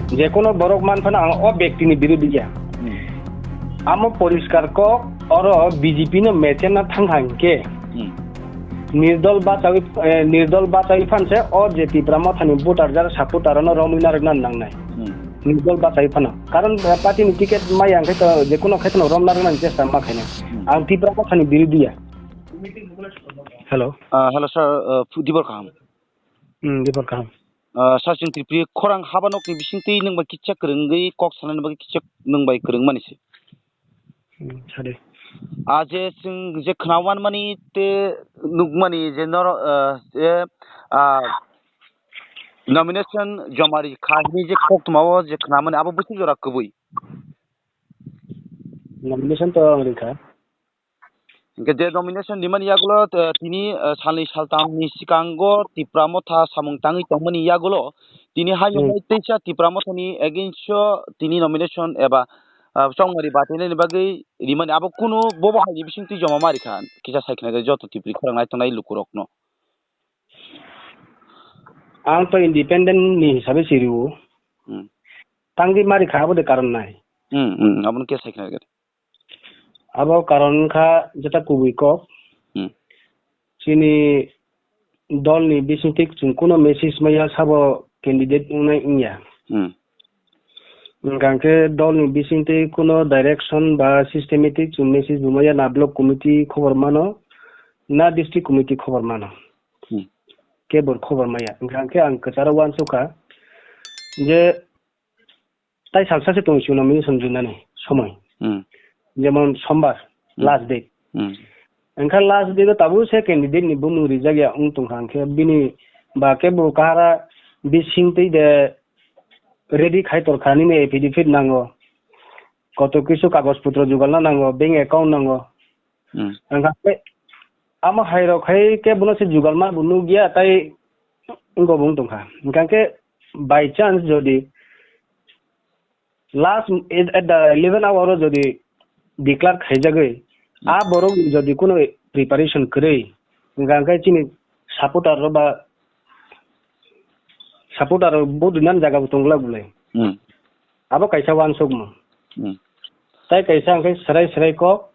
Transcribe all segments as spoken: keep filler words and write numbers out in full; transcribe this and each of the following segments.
Je kono borok man phano ang o bektini birodhi ya. Hmm. Amo poriskar kok, oro B J P no mechenna thang thang khe. Hmm. Nirdol bachawi, eh, nirdol bachawi phan se o je Tipra Mothani voter jar supporter no romwi narwkna nangnai. Hmm. Nirdol bachawi phano. Karon, eh, party ni ticket maya hwnkhe to je kono khe to romna rwnani chesta ma khainai. Hmm. Ang Tipra Mothani birodhi ya. Hello. Ah, hello sir, ah, phu-, dibor kaham. Hmm, dibor kaham. Ah, sir, chwng Tripuri khorang habanokni bisingtwi nwng bai kitsa kwrwngwi kok sanani bagwi kitsa nwng bai kwrwngmani se. Hmm, sade. Ah, je chwng je khnawanmani te nukmani je noro-, ah, je, ah, nomination jomari kha hinwi je koktwmao je khnamani abo bwswk jora kwbwi? Nomination to ang rikha. Hingke je nomination rimani yagulo, eh, tini, eh, salni saltamni sikango Tipra Motha samung tangwi tongmani yagulo, tini hayung Hmm. hai teisa Tipra Mothani against o tini nomination eba, ah, chongmari batinani bagwi rimani abo kunu bobo haini bisingtwi joma ma rikha, kisa sai khna joto Tripuri khorang nai tongnai lukurokno. Ang to independent ni hisabe siriwo. Hmm. Tangwi ma rikha abo de karon nai. Hmm, hmm, abono kisa sai khna. Abo karon wngkha jeta kubui kok. Hmm. Chini dolni bisingtwi chwng kuno message maya sabo candidate wngnai wngya. Hmm. Hwnkha khe dolni bisingtwi kuno direction ba systematic chwng message bo maya na block committee khobor mano, na district committee khobor mano. Hmm. Kebor khobor maya. Hwnkha khe ang kwcharo uansukha je tai salsa se tong sio nomination rinani somoi. Hmm. Jemon sombar, Hmm. last date. Hmm. Engkha last date o tabuk se candidate ni bumung rijak ya wng tongkha, hwnkhe bini ba khe bo kahara bising twi de ready khai torkha, nini affidavit nango, koto kisu kagoj putro jugalna nango, bank account nango. Hmm. Engkha khe amo hai rok hai khe bono se jugalma bo nukya, tai wngkha bo wng tongkha. Engkha khe by chance jodi last at, at the eleven hour o jodi declare khaijagwi, Hmm. a borok jodi kuno preparation kwrwi, engkha khe chini supporter rok ba supporter rok bo rinani jaga bo tongla bolai. Hmm. Abo kaisa uansukmung. Hmm. Tai kaisa hwnkhe serai serai kok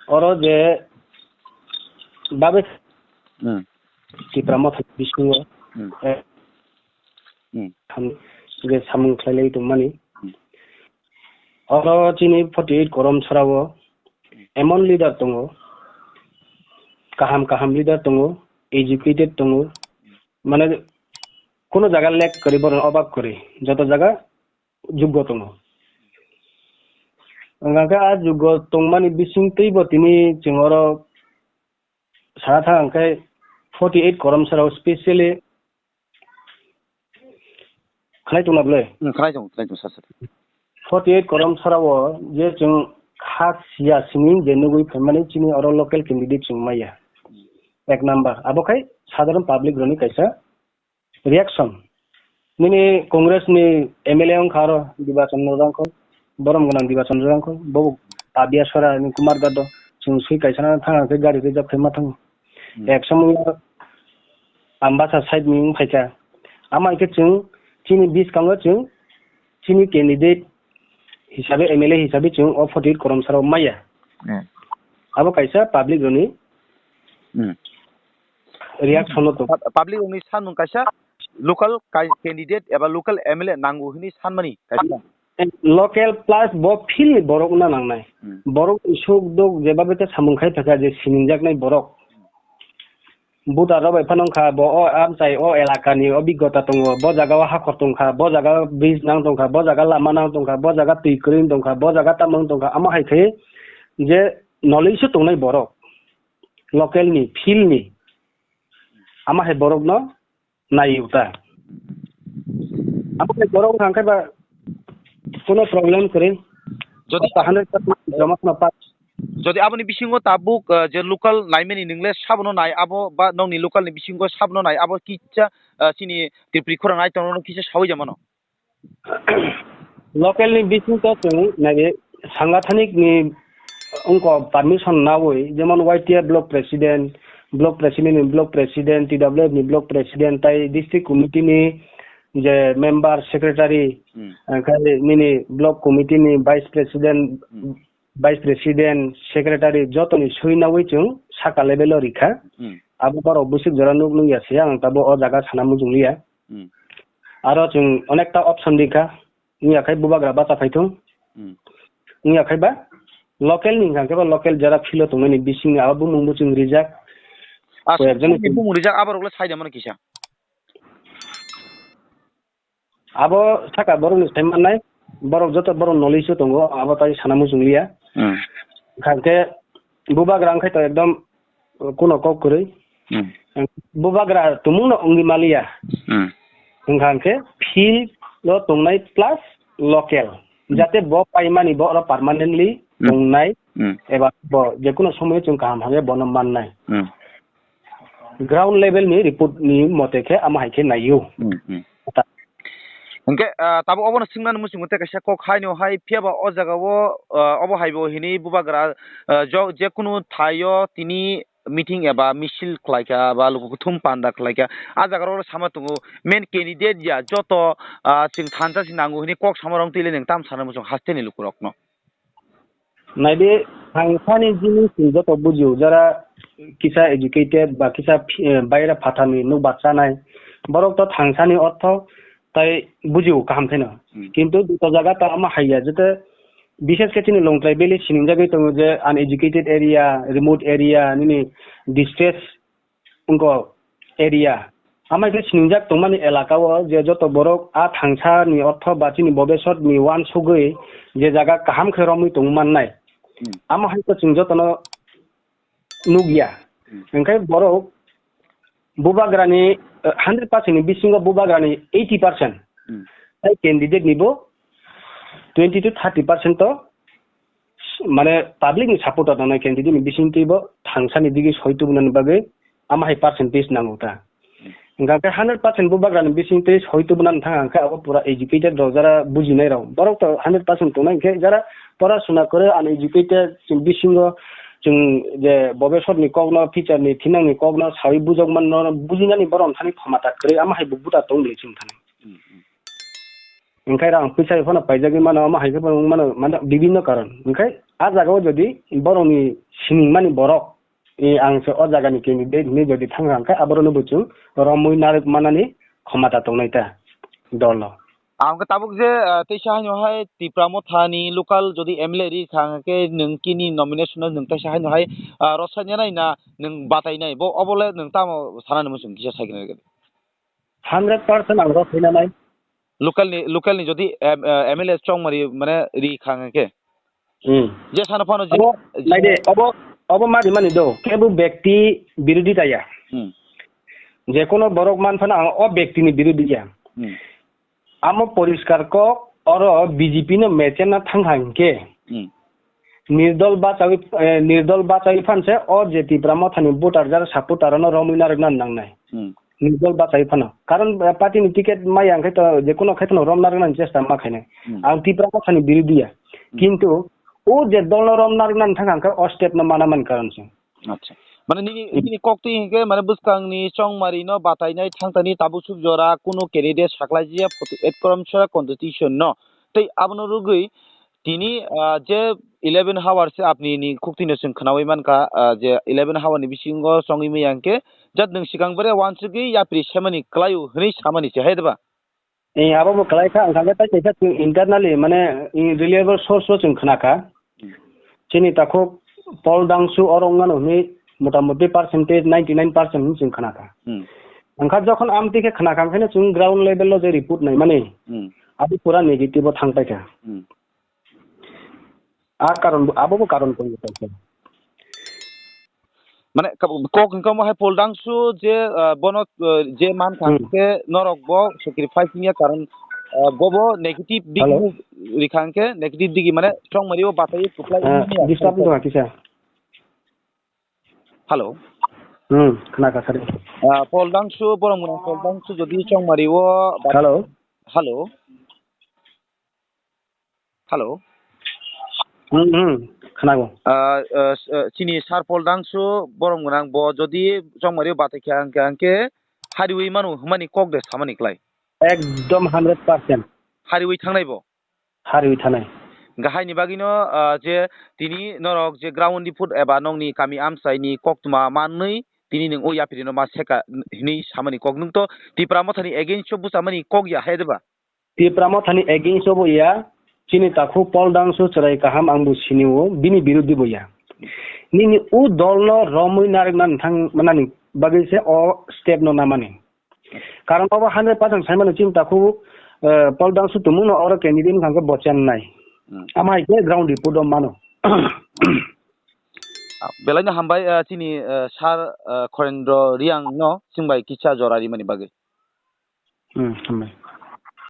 oro je babe Hmm. Tipra Motha bisingo, Hmm. eh, Hmm. tham-, je samung khlailai tongmani. Hmm. Oro chini forty eight korom sarao emon leader tongo, kaham kaham leader tongo, educated tongo, mane kuno jaga lack kwrwi, borok obab kwrwi, joto jaga juggo tongo. Hwnkha khe a juggo tongmani bising twibo tini chwng oro sana thang khe forty eight korom sarao specially khlai tongna bwle? Hmm, khlai tong, khlai tong, sir, sir. Forty eight korom sarao je chwng kha siya simi je nugwi phaimani chini oro local candidate chwng maya. Ek number. Abo khai sadharon public rokni kaisa reaction. Nini Congress ni M L A wngkha aro Diba Chandra Rangkhol, borom gwnang Diba Chandra Rangkhol, bo Pabia Sora ni Kumar Gaddo, chwng swi kaisa na thang khe gari reserve khe ma thang. Hmm. Ek somoyo Ambasa side ni wng phaikha. Ama khe chwng chini biskango chwng chini candidate hisabe, M L A hisabe chwng o forty eight korom sarao maya. Hmm. Abo kaisa public rokni Hmm. reaction no to. Pub-, public rokni sanmung kaisa local kai-, candidate eba local M L A nango hinwi sanmani kaisa. Local plus bo field ni borok na nangnai. Hmm. Borok isuk dok jeba bete samung khai thaka je sinijak nai borok. Voter rok bai phano wngkha bo o amchai o elaka ni obiggota tongo, bo jaga o hakhor tongkha, bo jaga o bridge nang tongkha, bo jaga lama nang tongkha, bo jaga twi kwrwi tongkha, bo jaga tamo wng tongkha, amo hai khe je knowledge se tongnai borok local ni, field ni, amo hai borok no nai uta. Amo hai borok wngkha khe ba kuno problem kwrwi. Jodi Joma kheno pass. Jodi aboni bisingo tabuk, uh, je local naimani nwng le sabono nai abo ba nongni local ni bisingo sabono nai abo kisa, uh, chini Tripuri khorang nai tongno kisa sawi jamano. Local ni bising to chwng nai sangathanik ni wngkha permission nawi, jemon Y T F block president, block president ni block president, T W F ni block president, tai district committee ni je member, secretary, Hmm. Hwnkhe nini block committee ni vice president, Hmm. vice president, secretary jotoni sui nawi chwng saka level o rikha. Hmm. Abo borok bwswk jora nuk nukya se ang tabo o jaga sana muchung liya. Hmm. Aro chwng onekta option rikha, wngya khai bubagra bacha phaithung. Hmm. Wngya khai ba local ni hwnkha khe ba local jara field o tongmani bisingni abo bumung bo chwng rijak. Aswk Koyekjoni bumung rijak, aborok le saida mano kisa. Abo saka borokni sai mannai, borok joto borok knowledge o tongo, abo tai sana muchung liya. Hmm. Hwnkha khe bubagra wngkhai to ekdom kuno kok kwrwi. Hmm. Bubagra tumung no wngwi maliya. Hmm. Hwnkha khe field o tongnai plus local. Hmm. Jate bo paimani bo oro permanently Hmm. tongnai Hmm. eba bo jekunu somoyo chwng kaham hamya bono mannai. Hmm. Ground level ni report ni mote khe amo hai khe naio. Hmm, hmm. Hwnkhe, ah, tabuk obono swngnani muchungo tei kaisa kok haino hai, phiya ba o jaga o, ah, obo hai bo hini bubagra, ah, jo-, jekunu thaio tini meeting eba misil khlaikha ba luku kuthum panda khlaikha, a jaga rok sama tongo main candidate ya joto, ah, chwng thansa se nango hini kok sama rok twi le nwng tam sana muchung haste ni lukurokno. Naidi, thangsani jinis chwng joto bujio, jara kisa educated ba kisa phi-, eh, baira phatharni nukbar chanai, borok to thangsani ortho tai bujio kaham kheno. Hmm. Kintu joto jaga ta omo haiya, jete bishesh khe chini Longtrai Valley siningjagwi tongo je uneducated area, remote area, nini distress wngkha area. Amai khe sinijak tongmani elaka o je joto borok a thangsa ni ortho ba chini bobesot ni uansugwi je jaga kaham khe romwi tongwi mannai. Hmm. Amo hai khe chwng jotono nukya. Hmm. Hwnkhe borok bubagrani, eh, hundred percent ni bisingo bubagrani eighty percent. Hmm. Tai candidate ni bo twenty to thirty percent to mane public ni supporter nangnai candidate ni bisingtwi bo thangsani digi soi tubunani bagwi ama hai percentage nango ta. Hwnkha khe hundred percent bubagrani bisingtwi soi tubunani thang hwnkhe abo pura educated rok jara bujinai rok. Borok to hundred percent tongnai hwnkhe jara pora suna kwrwi uneducated chwng bisingo chwng je bobesot ni kokno, future ni thinang ni kokno sawi bujok manno bujinani borok thani khomata kwrwi ama hai bo buta tong bwlwi chwng thani. Hwnkhe rang pisa phano paijagwi mano, omo hai khe phano wng mano, mano bibinno karon. Hwnkhe a jaga o jodi borokni siningmani borok, e, ang se o jagani candidate hinwi jodi thang rang khe, aborokno bo chwng romwi narwk manani khomata tongnai ta dolo. Ang khe tabuk je, ah, teisa haino hai Tipra Mothani local jodi M L A ri kha hwnkhe nwng kini nomination no nwng teisa haino hai, ah, rwchapnai na nwng batainai, bo obo le nwng tamo sanani muchung kisa sai khe nai. Hundred percent ang rw khaina nai. Local ni, local ni jodi M-, eh, M L A chongmari mane ri khang khe. Hmm. Je sano phano je, obo, je naide, obo, obo mari mani do. Kebo bekti birodhi ta ya. Hmm. Je kono borok man phano ang o bekti ni birodhi ya. Hmm. Amo poriskar kok oro B J P no mechen na thang hang khe. Hmm. Nirdol bachawi, eh, nirdol bachawi phan se o je Tipra Mothani voter jar supporter no romwi narwkna nangnai. Hmm. Nirdol bachawi phano. Karon, eh, party ni ticket maya hwnkhe to je kono khe phano romna rwknani chesta ma khainai. Hmm. Ang Tipra Mothani birodhi ya. Hmm. Kintu o je dol no romna rwknani thang hwnkhe o step no mana mani karon se. Acha. Mane nini, nini koktwi hwnkhe mane bwskangni chongmari no batainai thangtani tabuk suk jora kunu candidate saklai jia forty eight korom sora constitution no. Tei abono rwgwi tini, ah, je eleven hours se apni ni koktwi no chwng khwnawi mankha, ah, je eleven hour ni bisingo chongwi maya hwnkhe jat nwng swkang bere uansugwi yapri semani kwlaio hwnwi samani se hai da ba? Eh, abo bo kwlai kha, wngkha khe tai kaisa chwng internally, mane, eh, reliable source o chwng khna kha. Hmm. Chini takhuk Paul Dangsu oro wngmano hwnwi motamuti percentage ninety nine percent hwnwi chwng khna kha. Hmm. Wngkha jokhon amtwi khe khna kha, wngkhaino chwng ground level o je report naimani, Hmm. abo pura negative o thang paikha. Hmm. A karon bo, abo bo karon tong kha. Mane, kok hwnkha mo hai Paul Dangsu je, ah, bono, ah, je man kha Hmm. khe norok bo sacrifice wngya karon, ah, bo bo negative digi Hello? Rikha hwnkhe negative digi mane chongmari o batai kwplai Ah, wngya. Disturb wngkha kisa. Hello. Hmm, khna kha sari. Ah, Paul Dangsu, borok mwnang Paul Dangsu jodi chongmari o bat- Hello. Hello. Hello. Hmm, hmm, khnago. Ah, ah, s-, ah, chini Sir Paul Dangsu borok mwnang bo jodi chongmari batai khe ang khe, ang khe hariwi manu hwnmani kok de samani klai. Ekdom hundred percent. Hariwi thangnai bo? Hariwi thanai. Gahai ni bagwi no, ah, je tini norok je ground report eba nokni kami amchai ni koktwma manwi tini nwng o yapri no ma seka hinwi samani kok. Nwng to Tipra Motha ni against o bwchamani kok ya hai de ba? Tipra Motha ni against o bo ya, chini takhuk Paul Dangsu chwrai kaham ang bo sini o, bini birudhi bo ya. Nini o dol no romwi narwkna nthang manani bagwi se o step no namani. Karon obo hundred percent sai mano chini takhuk, eh, Paul Dangsu tumung no oro candidate wngkha khe bo chennai. Hmm. Ama hai khe ground report o mano. Ah, belai no hambai, ah, chini, ah, sir, ah, Khorendro Riang no chwng bai kisa jora rimani bagwi. Hmm, hambai.